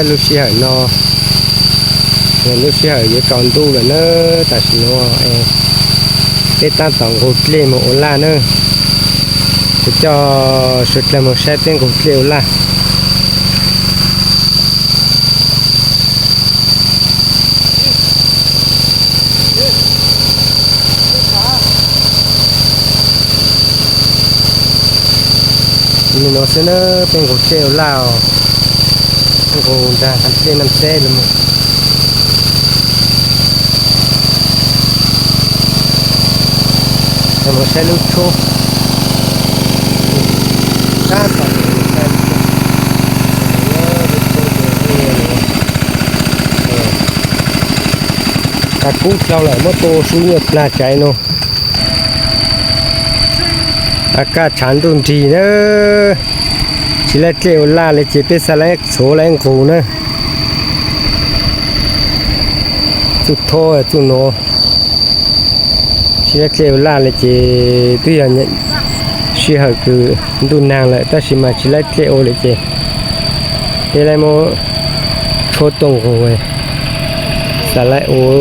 Lub sij hawm no, lub sij hawm yuav tsaus ntuj lawm na, tam sim no peb tab tom nqus dlej mus ua laj na. Kuv coj suav dlawg mus saib peb nqus dlej ua laj. Li no xwb na, peb nqus dlej ua laj os, nqus nrag dlej naj teb los mus. Mus saib lub tshuab. Tab tom saib lub tshuab. Tag kub dlhau lawm, muab tua su nyuag plag tsaiv no. A kaj tshav ntuj nrig na, tsis laib dlej ua laj li ces peb xa laib txhuav laib nqus na. Txuj thob txuj no, tsis laib dlej ua laj li ces twb yog sij hawm kws ntuj nag lawm tab sis mas tsis laib dlej ua li ces peb laib muab tshuab tuaj nqus, xa laib ua.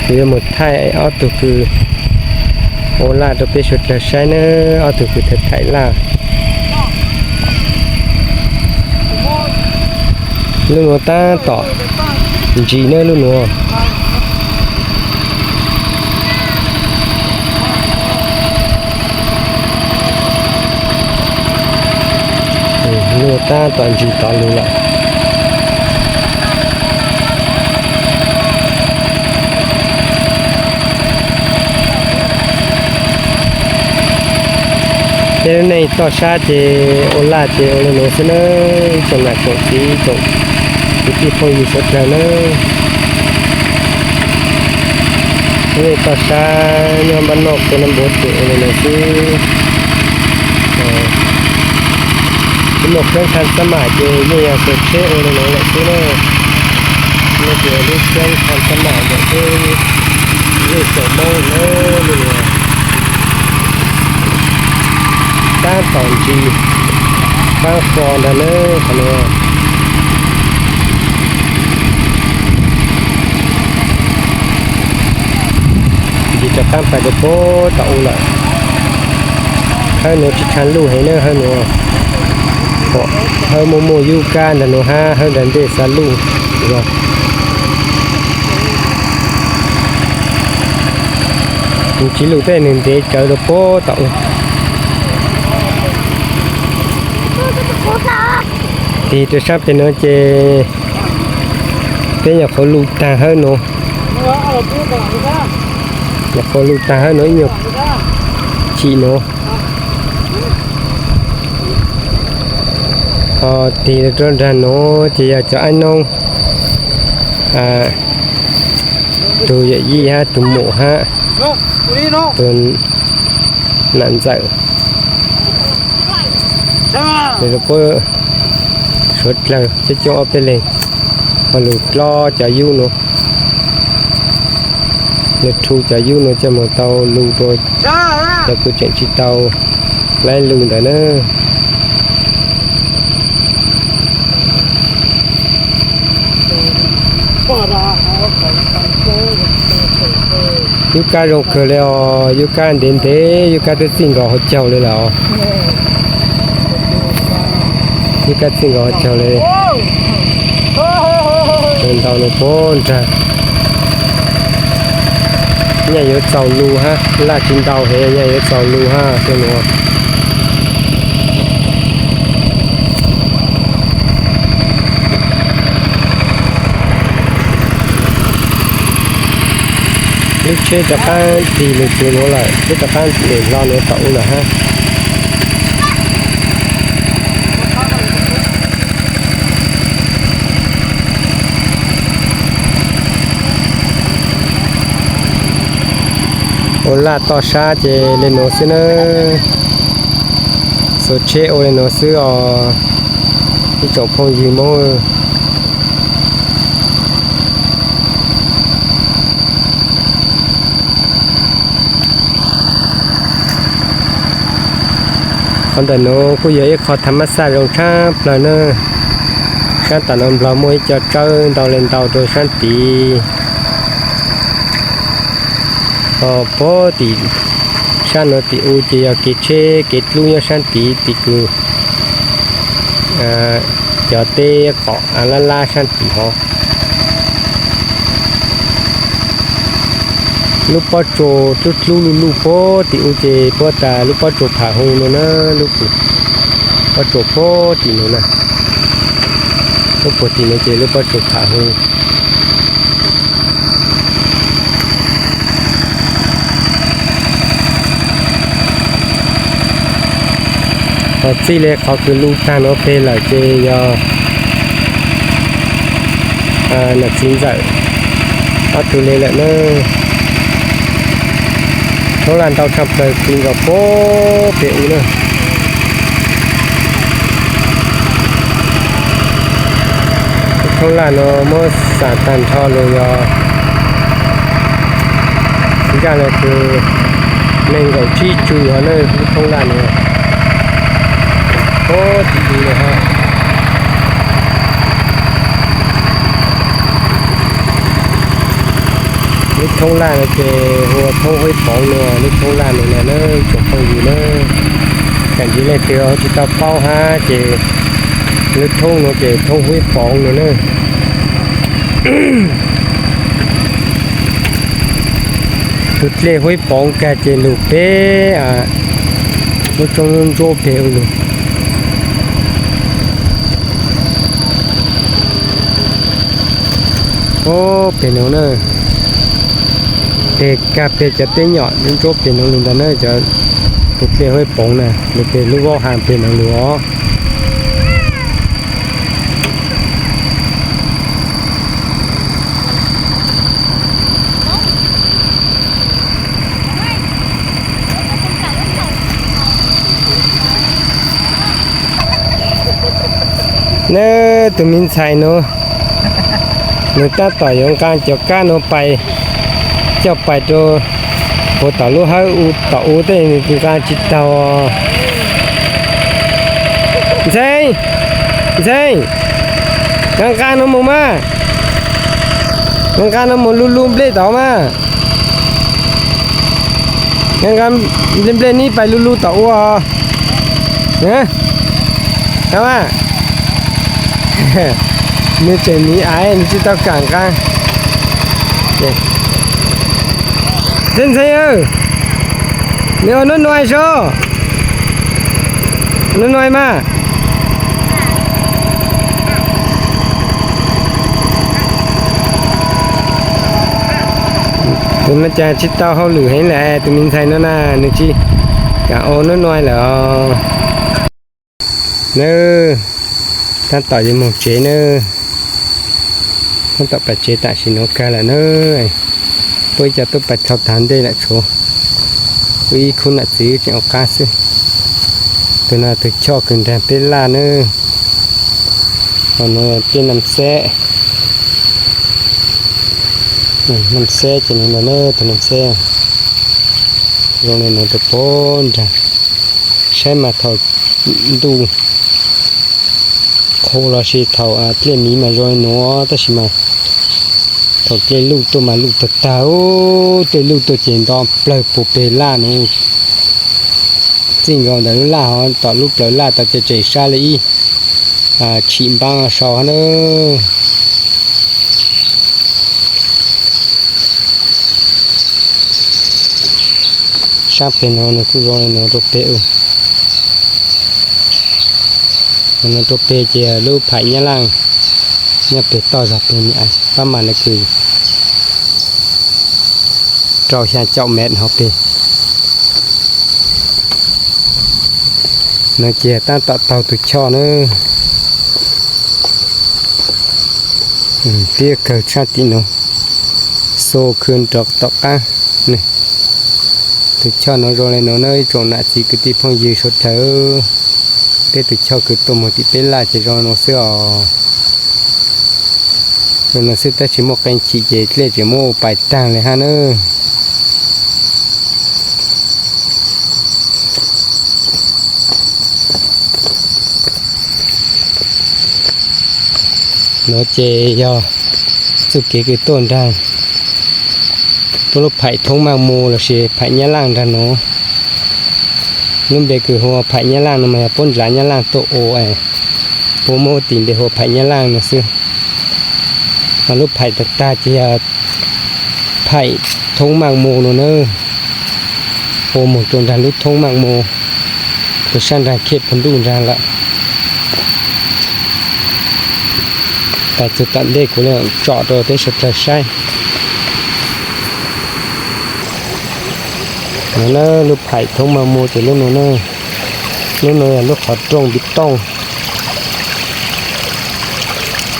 Kuv yuav mus thaij ob tug kws ua laj rau peb suav dlawg saib na, ob tug kws thaij thaij laj. Lub nuav tab tom ntsis na lub nuav. Lub nuav tab tom ntsis tod lug lawm. Peb lub neej toj sab ces ua laj ces ua li nuav xwb na, ib tsoom nam tsoom txiv tsoom kwv tij phooj ywg suav dlawg na. Lub neej toj sab nyob npab noj quav noj npua ces ua li nuav xwb. Twb muaj kheeb khaj xab mam ces yeej yog xuas tsheb ua li nuav lawm xwb na. Nyob ces lub kheeb khaj xab mam ntawm peb zej tsoom Moob na, lub nuav tab tom ntsis qaab fo ntag na qhov nuav. Ntsis rov qaab pais rau puag tom ub lawm. Hawb nuav tsis tshaaj luj heev na, hawb nuav, hawb muaj muaj yub kab ntawm nuav hab hawb nram ntej xa luj. Ntsis luj tej nwg ntev tsawv rau puag tom ub. Tig rau saab peg nuav ces peb nyuam qhuav luj taag hawb nuav, nyuam qhuav luj taag hawb nuav ib nyuag chim nuav. Ho tig rau nraag nuav ces yog cov ab noob, tug yawm yij hab tug muam hab tug nam ntxawm, puab suav dlawg coob coob ob peb leeg ho lug dlob cov yub nuav. Yog rhu cov yub nuav coj moog tau lug rua cov kws tseem tsis tau laib lug ntawd na. Yub kab zoo kawg li os, yub kab ntev ntev, yub kab twb txij nkaus hauv caug li lawm os. Yub kab txij nkaus hauv caug li. Ntau nws puag nraag. Nyaj yuav txaus lug hab, laj tsis ntau heev, nyaj yuav txaus lug hab xwb nuav. Lub tsheb rov qaab tig lug txug nuav lawm, tsheb rov qaab tig hlo nuav tom ub lawm hab. Ua laj toj sab ces li nuav xwb nawb. Xuas tsheb ua li nuav xwb os, ib tsoom phooj ywg Moob. Ntawm nuav kuj yog ib qho tha mab xaj zoo tshaj plawg na. Saab tom nuav nplog muaj ib co tsawb ntau le ntau rua saab tid. Puag tim saab nuav tim u ces yog kev tsheb kev dlub nyob saab tid, tim kws cov teb qom laj laj saab tim hov. Lub pob tsuas dlub dlub luj luj puag tim u ces puab tas lub pob tsuas Pham Hu no na, lub pob tsuas puag tim nuav na. Lub puag tim nuav ces lub pob tsuas Pham Hu. Ho txij le qhov kws lu taag nuav peg lawm ces yog nam txiv ntxawm ob tug le lawm na. Thoob laj ntau tshaj plawg ti nkaus puag peg u na. Thoob laj nuav muab xam taag nrho lug yog nkaaj le kws neeg nkaum tsib tsuj hov na, lub thoob laj nuav. Puag tim u le hov. Lub thoob laj nuav ces hu ua thoob Huab Poov no, lub thoob laj nuav na tsoom phooj ywg na. Txawm ntxiv leej twg ho tsis tau paub hab ces lub thoob nuav ces thoob Huab Poov no na. Tus dlej Huab Poov kag ces lug peg lub roob ntsuab peg u lug. Puag peg nuav na, peg kag peg cov teb nyom ntsuab peg nuav lug ntag na, cov tus dlej Huab Poov na, lug peg lub vaub haa peg nuav lug os. Nawb, tus me ntxhais nuav, nws tab tom yuav nqaa cov kab nuav pais, coj pais rau puag tom lub hawb u tom u tej, nws nqaa tsis taug. Ntxhee, Ntxhee, nqa nqaa nuav moog mas, nqa nqaa nuav moog lu lu nplej tod mas. Nqa nqaa nplej nplej nib pais lu lu tom ua os. Nws tseem miv aiv, nws tsis tau kam nqaa. Ntxhee, Ntxhee, nws ua nuab nuav sub, nuab nuav mas. Tus no cas tsis tau hauj lwm heev lawm, tus me ntxhais no na, nws tsis kam ua nuab nuav lawm os. Nawb, tab tom yuav moog tsev nawb, tab tom pais tsev tam sim nuav kag lawm nawb. Puab ib co tub pais thaug taag ntej lawm, tshuav wb ib khub nam txiv tseem ua qab xwb. Tus no tus choj kws nraag peb laj nawb. Ho nuav tej nam xeb, nam xeb ces nuav ntag nawb, tus nam xeb zoo le nuav rau puag nraag. Saib mas thaum ntuj qhu lossis thaum dlej miv mas zoo le nuav, tab sis mas thaum dlej luj tuaj mas luj tag tag, dlej luj tuaj ces nto plawg puag peg laj nuav. Txij nkaus ntawm lub laj hov tom lub plawv laj tod ces tseem sab le ib tshim npaab sau hab nawb. Saab peg nuav nws kuj zoo le nuav rau peg u. Nuav rau peg ces lub Phaim Nyab Laaj nyob peg toj zog peg, pab mas le kws rau xyaa caum mev hov peg. Nuav ces tab tom taug tus choj nawb. Tiab kawg tshaj tim nuav, xu khw rov tom qaab. Tus choj nuav zoo le nuav nawb ib tsoom nam txiv kwv tij phooj ywg suav dlawg. Peb tus choj kws tuaj moog tim peb laj ces zoo le nuav xwb os. Zoo le nuav xwb tab sis muaj qee chim ces dlej tseem muab ua pais taag le hab nawb. Nuav ces yog txuj kev kws tuaj nraag puab lub phaim Thoob Maaj Mu lossis phaim Nyab Laaj nraag nuav. Lub npe kws hu ua phaim Nyab Laaj no mas yog puab nrad Nyab Laaj tuaj ua, puab muab tis npe hu ua phaim Nyab Laaj no xwb. Mas lub phaim tag tag ces yog phaim Thoob Maaj Mu no na, ua moog rua nraag lub Thoob Maaj Mu, rua sab nraag Khej Phu Ntuj nraag lawm. Pais txug tom ntej kuv le tsom rua peb suav dlawg saib. No na, lub phaim Thoob Maaj Mu ces lub nuav na, lub nuav yog lub qhov rooj npi tooj,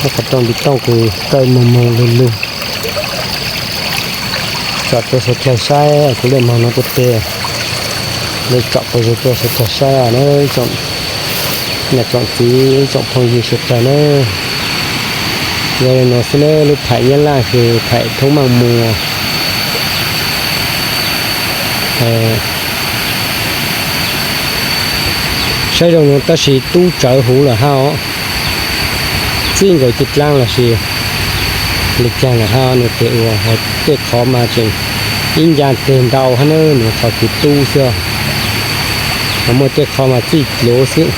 lub qhov rooj npi tooj kws kawg moog moog lug lug. Tsom rua suav dlawg saib, kuv le moog nuav kuv teg, le tsom pov zug rua suav dlawg saib na, ib tsoom niam tsoom txiv, ib tsoom phooj ywg suav dlawg na. Yog le nuav xwb na, lub phaim Nyab Laaj kws phaim Thoob Maaj Mu. Saib zoo nuav tab sis tub tsawv huv lawm hab os. Txij nkaus ci dlaab lossis le caag lawm hab, nwg tes ua hov tej qhov mas tseem ib ncaj teg ntau hab na, nwg qhov kws tub xwb os. Hos muaj tej qhov mas txij luv xwb.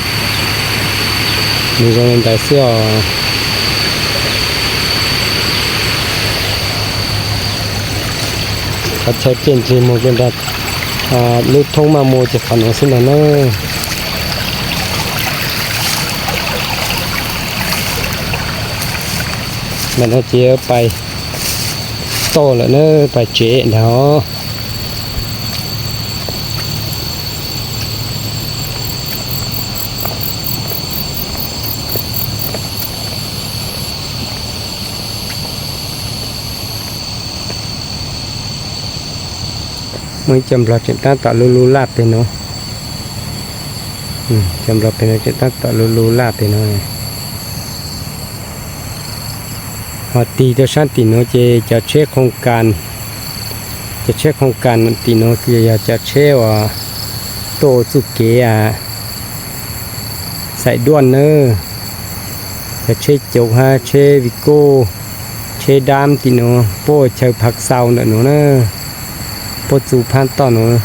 Nwg zoo le ntawd xwb os. Qhov chaw tiaj nrig moog rua nraag lub Thoob Maaj Mu ces qhov nuav xwb ntag na. Ntawm no ces pais toj lawm na, pais tsev ntag. Muaj ib co nplog tseem tab tom lug lug laj peg nuav. Cov nplog peg nuav tseem tab tom lug lug laj peg nuav. Hos tig rua saab tim nuav ces cov tsheb khooj kas, cov tsheb khooj kas tim nuav yog cov tsheb uas tuaj ua txuj kev xaim duaj nawb. Cov tsheb coob hab tsheb Vigo, tsheb dab tim nuav puab ua chaw phav xaus ntawm nuav na. Puab txu phaab toj nuav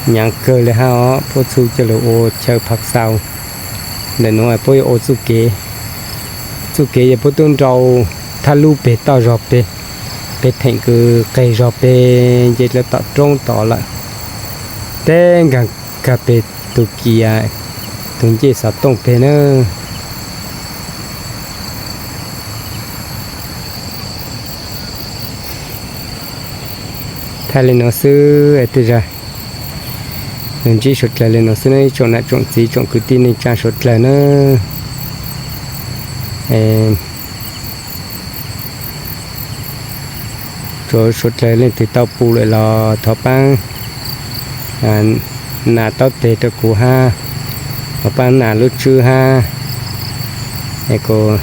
nyaav kawg le hab os, puab txu coj lug ua chaw phav xaus ntawm nuav puab yuav ua txuj kev. Txuj kev yog puab tub nrau thaj lub peg toj zog peg, peg theem kws qeg zog peg nce dlawv tom roob tod lawm, teb nkaag kag peg tug kias, tug ncej xov tooj peg na. Thaij le nuav xwb tej zag, ntsib suav dlawg le nuav xwb na ib tsoom nam tsoom txiv tsoom kwv tij neej tsaa suav dlawg na. Tsuav suav dlawg leej twg tau pum lawm los thov paab nas taub teg rau kuv hab, thov paab nas lub tswb hab, es kuv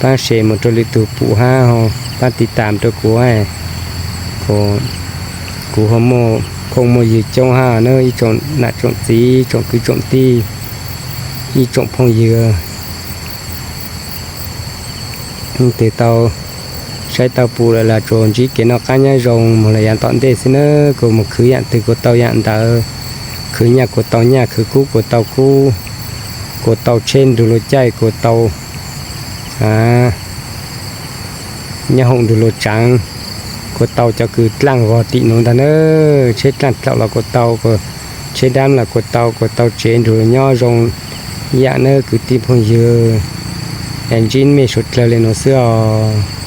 paab share mus rau lwm tug pum hab, paab tiv tam rau kuv, kuv ho muaj phooj muaj ywg coob hab na ib tsoom nam tsoom txiv tsoom kwv tsoom tij, ib tsoom phooj ywg. Leej twg tau saib tau pum lawm los tsuas ntsib kev noj qab nyob zoo mus lawm yav tom ntej xwb na. Kuv mus khwv yaam twg kuv tau yaam ntawd, khwv nyaj kuv tau nyaj, khwv kub kuv tau kub, kuv tau tsheb nrug luas caij, kuv tau nyob hoom nrug luas tsaav, kuv tau cov kws dlaaj vog tim nuav ntag na. Tsheb dlaaj dlaum los kuv tau, tsheb dab los kuv tau, kuv tau tsev nrug luas nyob zoo yaam na kwv tij phooj ywg. Es ntsib mej suav dlawg le nuav xwb os.